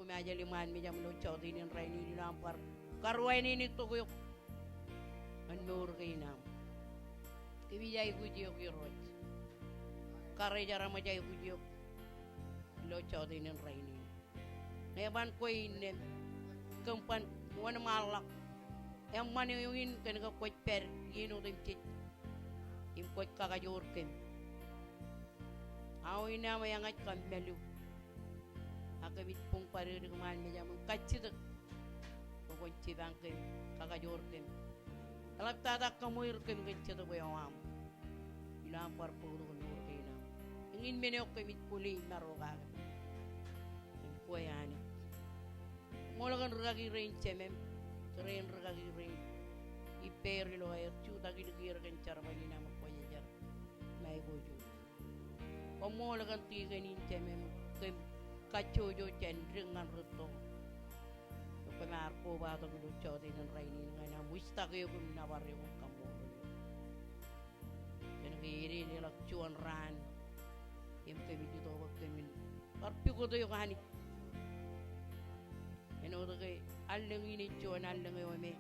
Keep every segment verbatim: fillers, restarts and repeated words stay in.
Im ajali ṃaan mejaṃ ilo jọteen in rainin ilo am bar karuwainene tok eok ñan mour kein am. Kōmij aikuj eok Irooj. Karijeramōj aikuj eok ilo jọteen in rainin. Ñe ban kwe innām, kōm ban wōnṃaanḷọk eṃṃan eo in kōn ke kwōj pād iien otemjej im kwōj kakajoor kōm. Aō in aṃ eñaj kab mālu. Ak kōmij buñ badikdik ṃaan mejaṃ im kajjitōk bwe kwōn jipañ kōm, kakajoor kōm. Eḷaptata kōṃweiur kōm kōn jetōb eo aṃ ilo am bar bōktok mour kein am. Eñin men eo kōmij kwōle im maro kake. Im kwe Anij. Ṃool kōn rūkaki rein jemem, kōrā in rūkaki rein ippāer ilo aer jutak ilikier kōn jerbal in aṃ Kwōjarjar im aikuj eok. Koṃṃool kōn tikōn in jemem kōm kajjojo jān dik ñan rūtto. Eo kōm ar kobatok ilo jọteen in rainin ñan aṃ wūjtak eok im nōbar eok im kaṃṃoolol eok. Kōn ke ededeḷọk juon raan im kōmij itok bwe kōmin bar pukot eok Anij. Āinwōt ke allōñ in ej juon allōñ eo me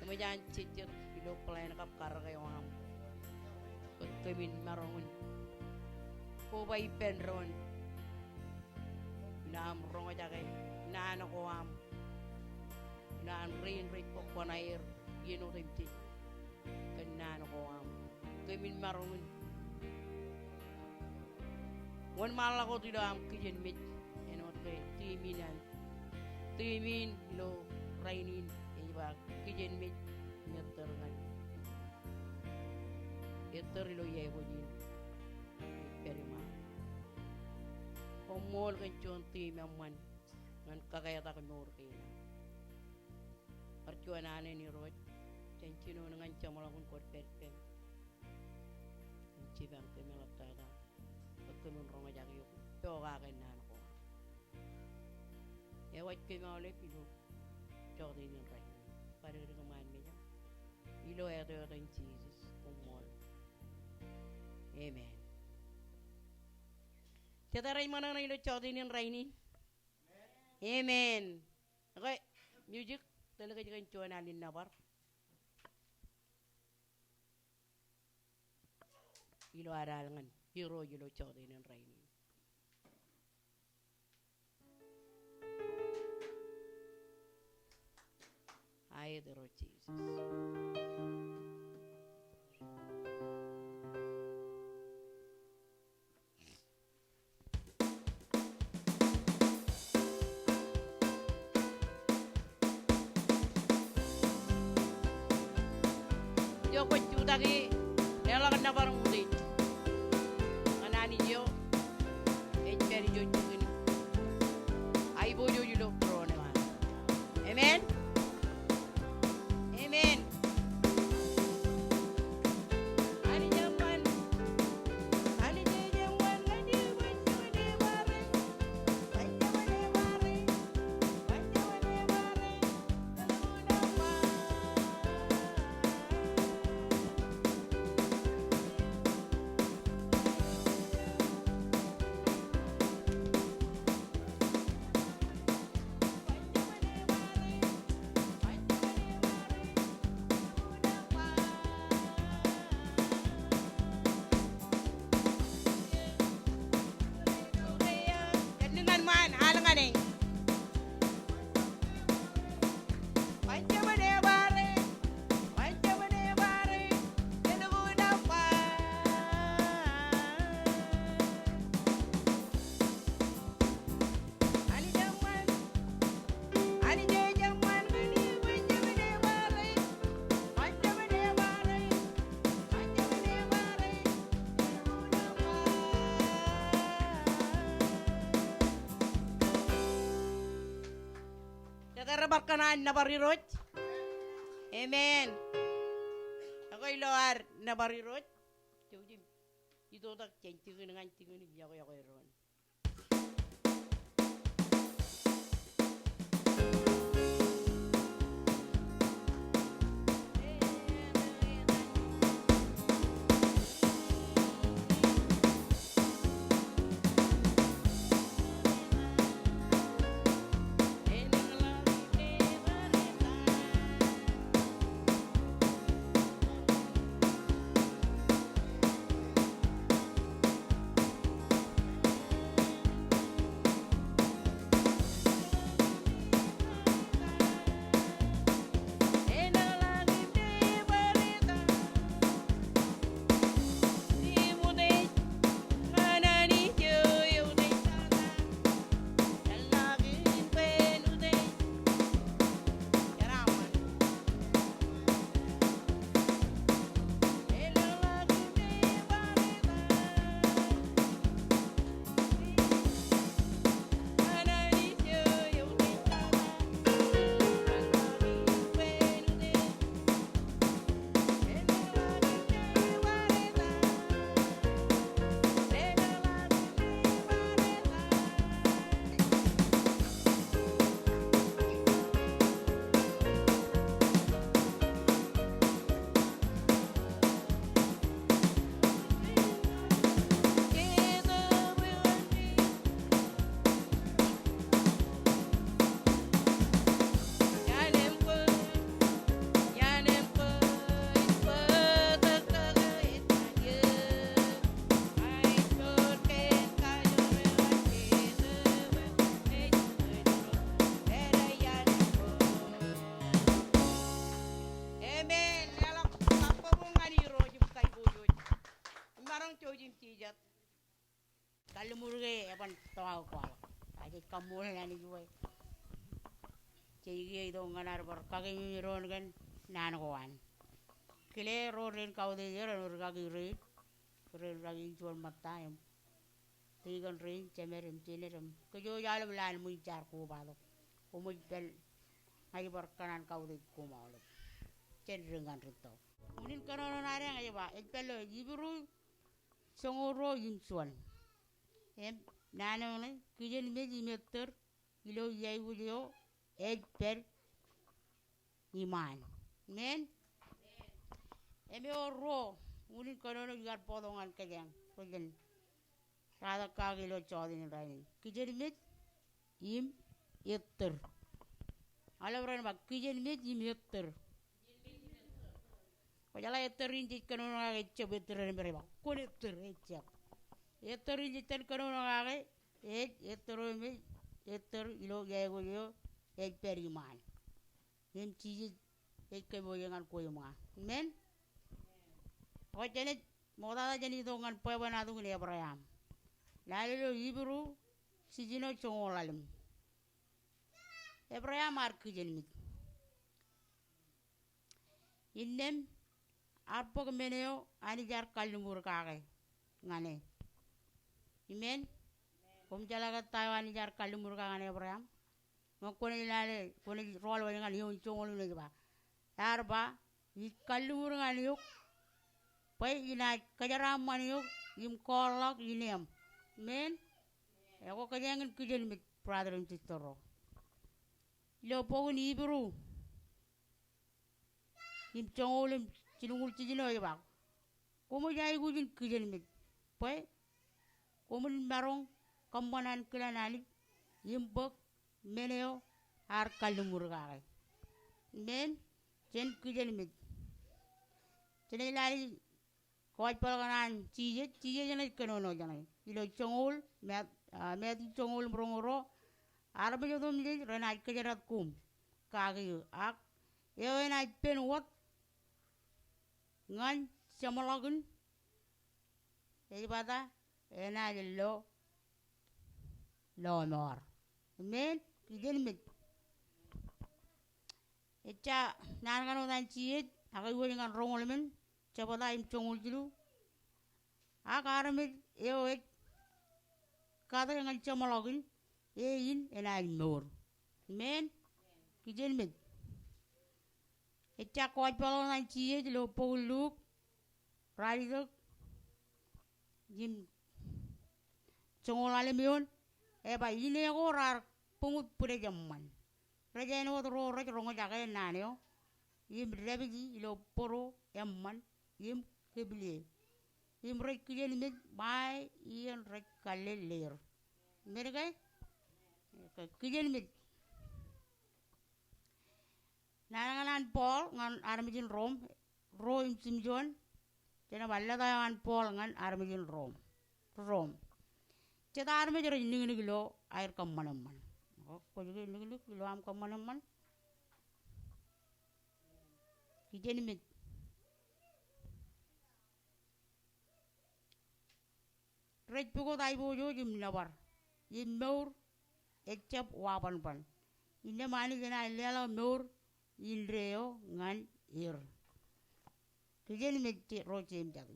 eṃōj an jejjet ilo plan kab karōk eo aṃ. Bwe kōmin maroñ in koba ippān doon ilo am roñjake naan ko aṃ. Ilo an rein rej bōk kuṇaer iien otemjej kōn naan ko aṃ. Kōmin maroñ in wōnṃaanḷọk wōt ilo aṃ kijenmej, āinwōt ke team in an, team in ilo rainin ej ba kijenmej im ettōr ñan, ettōr ilo iābōj in. Pād iṃaan. Koṃṃool kōn juon team eṃṃan ñan kōketak mour kein am. Bar juon alen Irooj, jān jinoin ñan jeṃḷọkin kwōj pād kōm im jipañ kōm eḷaptata bwe kōmin roñjake eok pokake naan ko aṃ. Ewōj kōm aolep ilo jọteen in rainin. Badikdik ṃaan mejaṃ ilo āt eo etan Jisōs, koṃṃool. Amen. Jete rej ṃōṇōṇō ilo jọteen in rainin? Amen. Okay, music, tōl kōj kōn juon alen nōbar ilo ad al ñan Irooj ilo jọteen in rainin. Aet Irooj Jisōs. Ijo kwōj jutak e, leḷọk nōbar im utiej ñan Anij eo ej pād ijo jikin aiboojoj ilo throne eo an. Amen. Amen. Jete rej bar kōṇaan nōbar Irooj? Amen. Ak ilo ad nōbar Irooj, jouj im itoitak jān jikin ñan jikin im yokwe, yokwe doon. Kaṃṃoolol Anij bwe jej kiiō itok ñan ad bar kakememej doon kōn naan ko an. Kile ro rein kautiej er, ewōr kaki rein, rein kaki in juon ṃōtta im tikōn rein, jemed im jenet im kōj wōj aolep lale ṃōj jaar kobatok. Koṃij pād ña ij bar kōṇaan kautiej koṃ aolep jān dik ñan rūtto. Unin kōnono ṇe ad ña ij ba, ej pād ilo Hibru joñoul ruo im juon. Im naan eo ṇe, kijenmej im ettōr ilo iāekwōj eo ej pād iṃaan. Amen. Im ewōr ruo unin kōnono ij kar bōktok ñan kōjeañ, ro jen ratak kaki ilo jota in rainin. Kijenmej im ettōr. Aolep ren ba kijenmej im ettōr. Kwōjeḷā ettōr in jej kōnono kake ejjab ettōr eo im rej ba kwōn ettōr, ejjab. Ettōr in jej kōnono kake ej ettōr eo im ej ettōr ilo iāekwōj eo ej pād iṃaan. Im Jisōs ej kōpooje ñan kwe im ña. Amen. Ak jenaaj ṃoktata jān itok ñan bwebwenato in Ebream. Lale ilo Hibru jiljino joñoul ḷalem. Ebream ear kijenmej. Innām ear bōk men eo Anij ear kalliṃur kake ñan e. Amen. Koṃ jeḷā ke ta eo Anij ear kalliṃur kake ñan Ebream? Ñe kwōnaaj lale, kwōnaaj rọọl wōj ñan eoon joñoul in ej ba, ear ba, ij kalliṃur ñan eok bwe inaaj kōjeraaṃṃan eok im kọọrḷọk ineeṃ. Amen. Ekwe kōjeañ in kijenmej, brother im sister ro. Ilo bok in Hibru im joñoul im jilñuul jiljino ej ba, koṃij aikuj in kijenmej bwe koṃwin maroñ kōṃṃan ankilaan Anij im bōk men eo ear kalliṃur kake. Amen. Jen kijenmej. Jenaaj lale Gospel an Jisōs, Jisōs enaaj kōnono jeṇe. Ilo joñoul, Mat-, ah, Matu joñoul im roñoul ruo, armej otemjej renaaj kōjdat koṃ kaki eō, ak eo enaaj pen wōt ñan jeṃḷọkin, ej bata, enaaj lo lọmọọr. Amen. Kijenmej. Ejja naan kaṇ wōt an Jisōs, ak ewōj ñan roñoul emān, jebta im joñoul jilu. Ak armej eo ej kate ñan jeṃḷọkin, e in enaaj mour. Amen. Kijenmej. Ejja Gospel an Jisōs ilo bok in Luk, ralitōk im joñoul ḷalem eoon, ej ba, ine ko raar buñut bwidej eṃṃan. Rej āinwōt ro rej roñjake naan eo im dāpiji ilo bōro eṃṃan im kōpile. Im rej kijenmej ṃae iien rej kalle leer. Amen ke? Kijenmej. Naan ñan an Paul ñan armej in Rom, ruo im jimjuon, jen ba lōta eo an Paul ñan armej in Rom, Rom. Jet armej rej niknik ilo aer kōṃṃan eṃṃan. O, kwōj ke niknik ilo aṃ kōṃṃan eṃṃan? Kijenmej. Rej pukot aiboojoj im nōbar, im mour ejjab wabanban. Innām Anij enaaj leḷọk mour indeeo ñan er. Kijenmej ro jeiū im jatū.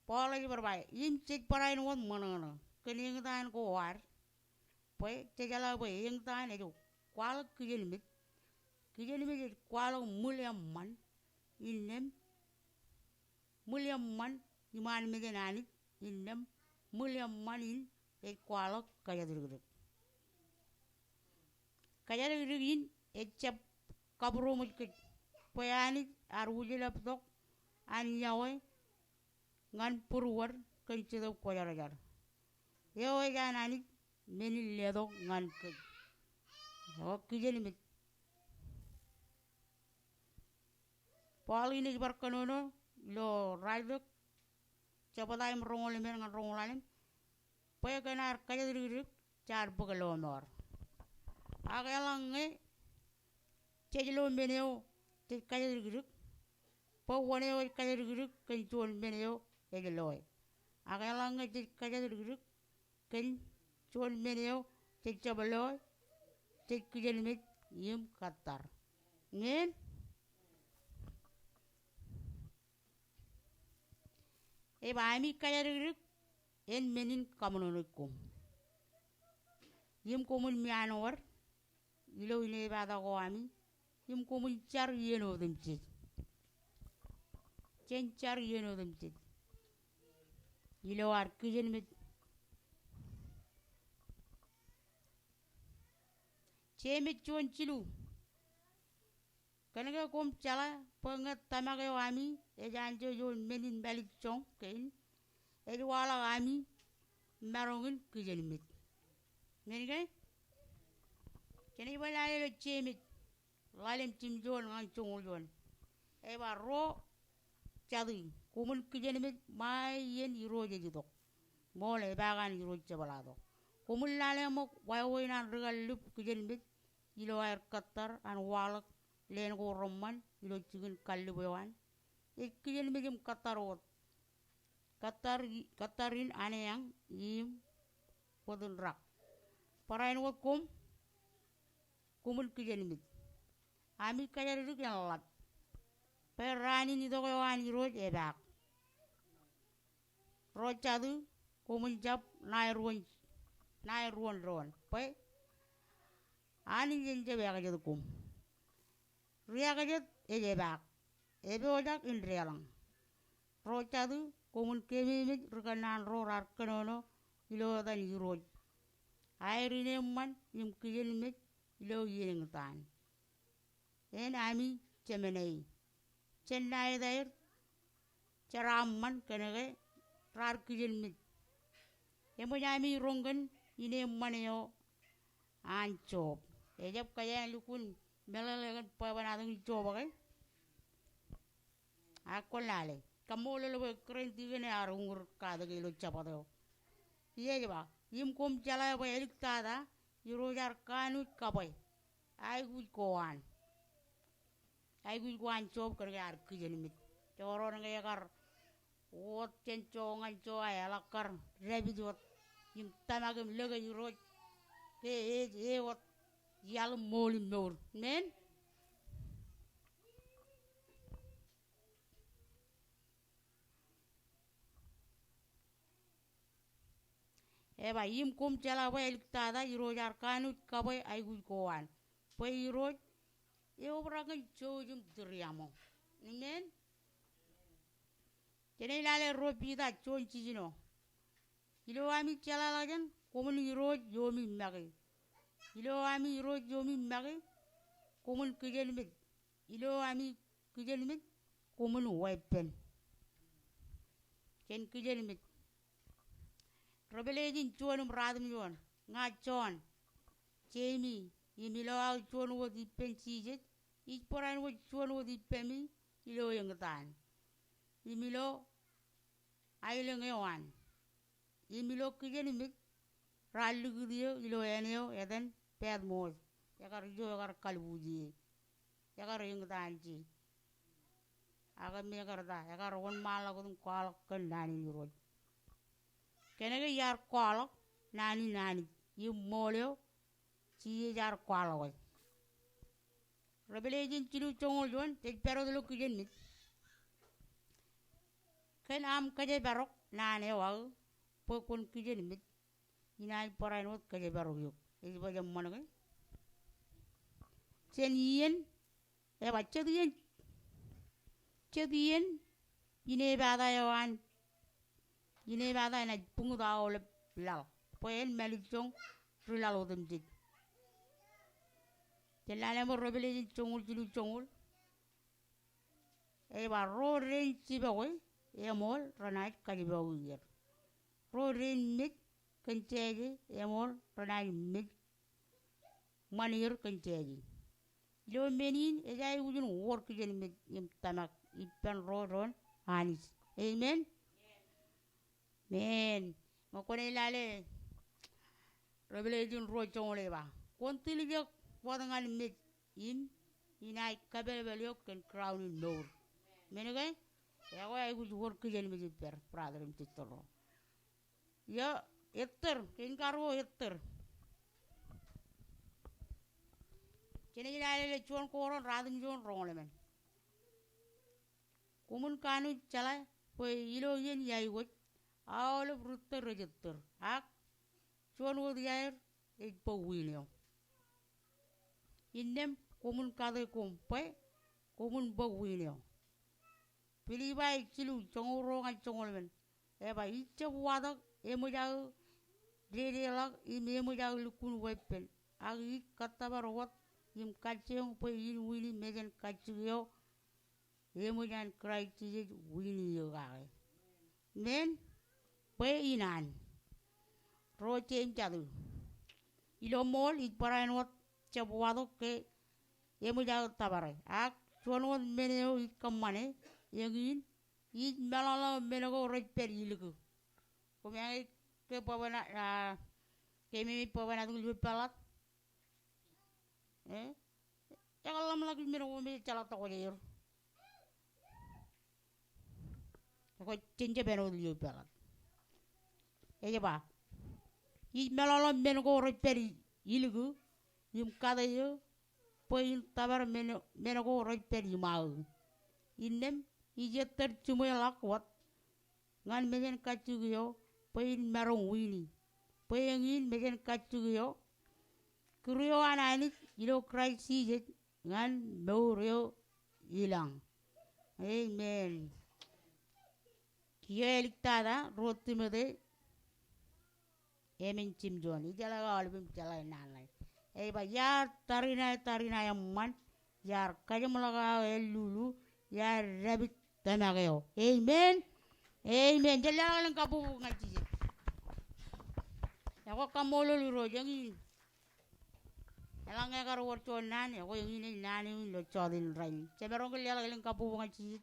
Paul ej bar ba, im jej barāinwōt ṃōṇōṇō kōn eñtaan ko ad, bwe jejeḷā bwe eñtaan ej kwaḷọk kijenmej. Kijenmej ej kwaḷọk ṃwil eṃṃan, innām ṃwil eṃṃan iṃaan mejān Anij, innām ṃwil eṃṃan in ej kwaḷọk kōjatdikdik. Kōjatdikdik in ejjab kabūroṃōj kōj, bwe Anij ear wūjleptok an yokwe ñan būruod kōn Jetōb Kwōjarjar. Eo ej an Anij men in letok ñan kōj. O, kijenmej. Paul in ej bar kōnono ilo ralitōk jebta im roñoul emān ñan roñoul ḷalem, bwe kōn ad kōjatdikdik jaar bōk lọmọọr. Ak eḷaññe jej lo men eo jej kōjatdikdik, bwe wōn eo ej kōjatdikdik kōn juon men eo ej loe. Ak eḷaññe jej kōjatdikdik, kōn juon men eo jej jab loe, jej kijenmej im kōttar. Amen. Ej ba ami kajadikdik en men in kaṃōṇōṇō koṃ. Im koṃwin mianoer ilo inepata ko ami, im koṃwin jar iien otemjej. Jen jar iien otemjej ilo ad kijenmej. Jemes juon jilu. Kōnke koṃ jeḷā bwe ñe tōmak eo ami ej anjọ ioon men in mālejjoñ kein, ej waḷọk ami maroñ in kijenmej. Men ke? Jenaaj bar lale ilo Jemes ḷalem jimjuon ñan joñoul juon. Ej ba ro jatū, koṃwin kijenmej ṃae iien Irooj ej itok. Ṃool, epaak an Irooj jepḷaaktok. Koṃwin lale ṃōk wāween an ri kallib kijenmej ilo aer kōttar an waḷọk leen ko reṃṃan ilo jikin kallib eo an. Ej kijenmej im kōttar wōt. Kōttar i-, kōttar in aneañ im bōt in rak. Barāinwōt koṃ, koṃwin kijenmej. Ami kajadikdik en ḷap bwe raan in itok eo an Irooj epaak. Ro jatū, koṃwin jab ṇae ruon, ṇae ruon doon bwe Anij en jab ekajet koṃ. Ri ekajet ej epaak, epojak in deḷọñ. Ro jatū, koṃwin keememej ri kōnnaan ro raar kōnono ilo etan Irooj, aer ineeṃṃan im kijenmej ilo iien eñtaan. En ami jemānae, jen ṇae etaer jeraaṃṃan kōnke raar kijenmej. Eṃōj ami roñ kōn ineeṃṃan eo an Job. Ejab kōjeañ lukkuun meḷeḷe kōn bwebwenato in Job ke? Ak kwōn lale. Kaṃṃoolol bwe kōrā in tikōn ear uñūr katak ilo jabdewōt eo. Ej ba, im koṃ jeḷā bwe āliktata Irooj ear kanooj kabwe aikuj ko an. Aikuj ko an Job kōnke ear kijenmej. Joñoul ruo, ñe ekar wōt jān jo ñan jo, a eḷak kar dāpij wōt im tōmak im lōke Irooj ke ej e wōt iaḷ im ṃool im mour. Amen. Ej ba, im koṃ jeḷā bwe āliktata Irooj ear kanooj kabwe aikuj ko an. Bwe Irooj eobrak kōn jouj im tūriaṃo. Amen. Jenaaj lale ruo Piter juon jiljino. Ilo ami jeḷāḷọkjeṇ, koṃwin Irooj ioomi make. Ilo ami Irooj ioomi make, koṃwin kijenmej. Ilo ami kijenmej, koṃwin weeppān. Jen kijenmej. Revelation juon im ratimjuon, ña Jon, Jeimi, im ilo aō juon wōt ippān Jisōs, ij barāinwōt juon wōt ippemi ilo eñtaan, im ilo aelōñ eo an, im ilo kijenmej raar likūt eō ilo āne eo etan Patmos. Ekar ijo ekar kalbuuj ie. Ekar eñtaan je. Ak me ekar ta, ekar wōnṃaanḷọk wōt im kwaḷọk kōn naan in Irooj. Kōnke iar kwaḷọk naan in Anij im ṃool eo Jisōs ear kwaḷọke. Revelation jilu joñoul juon, jej pād wōt ilo kijenmej. Kōn aṃ kōjparok naan eo aō bwe kwōn kijenmej, inaaj barāinwōt kōjparok eok. Ej baj eṃṃan ke? Jān iien, ej ba jet iien, jet iien inepata eo an, inepata enaaj buñut aolep laḷ, bwe en mālejjoñ ri laḷ otemjej. Jen lale ṃōk Revelation joñoul jilu joñoul. Ej ba ro deen jipọkwe eṃool renaaj kajipọki er. Ro deen mej kōn jāje eṃool renaaj mej ṃani er kōn jāje. Ilo men in ej aikuj in wōr kijenmej im tōmak ippān ro doon Anij. Amen. Amen. Ṃōk kwōnaaj lale Revelation ruo joñoul ej ba, kwōn tiljek wōt ñan mej im inaaj kapelpel eok kōn crown in mour. Men ke? Ekwe aikuj wōr kijenmej ippād, brother im sister ro. Iọkwe, ettōr, kein karuo ettōr. Jenaaj lale juon Korint ruatimjuon roñoul emān. Koṃwin kanooj jeḷā bwe ilo iien iaikuj aolep ri-ettōr rej ettōr, ak juon wōt iaer ej bōk wiin eo. Innām koṃwin kate koṃ bwe koṃwin bōk wiin eo. Pilippai jilu joñoul ruo ñan joñoul emān. Ej ba, ij jab watōk eṃōj aō dedeḷọk im eṃōj aō lukkuun weeppān, ak ij kōttōpar wōt im kajjioñ bwe in wini mejānkajjik eo eṃōj an Kraist Jisōs wini eō kake. Men, bwe in an. Ro Jeim jatū. Ilo ṃool ij barāinwōt jab watōk ke eṃōj aō tōpare. Ak juon wōt men eo ij kōṃṃane, eñin, ij meḷọkḷọk men ko rej pād ilikū. Koṃ āinwōt ke bwebwenato, a, ke ememej bwebwenato ilo peḷḷọk. E? Ekar ḷōmṇak men ko me ejjeḷọk tokjāer. Ekwe jen jab āinwōt ilo peḷḷọk. Ej ba, ij meḷọkḷọk men ko rej pād ilikū, im kate eō, bwe in tōpar men, men ko rej pād iṃaō. Innām ij ettōr jiṃweḷọk wōt ñan mejānkajjik eo bwe in maroñ wini. Bwe eñin mejānkajjik eo, kūr eo an Anij ilo Kraist Jisōs ñan mour eo ilañ. Amen. Kiiō āliktata ruo Timote emān jimjuon. Ijeḷā ke aolepān jeḷā naan ṇe. Ej ba, iar tariṇae, tariṇae eṃṃan, iar kajeṃḷọk aō āllulu, iar dāpij tōmak eo. Amen. Amen. Jen leḷọk elōñ kabbokbok ñan Jisōs. Ekwe kaṃṃoolol Irooj eñin. Eḷaññe ekar wōr juon naan, ekwe eñin ej naan eo in ilo jota in rainin. Jemaroñ ke leḷọk elōñ kabbokbok ñan Jisōs.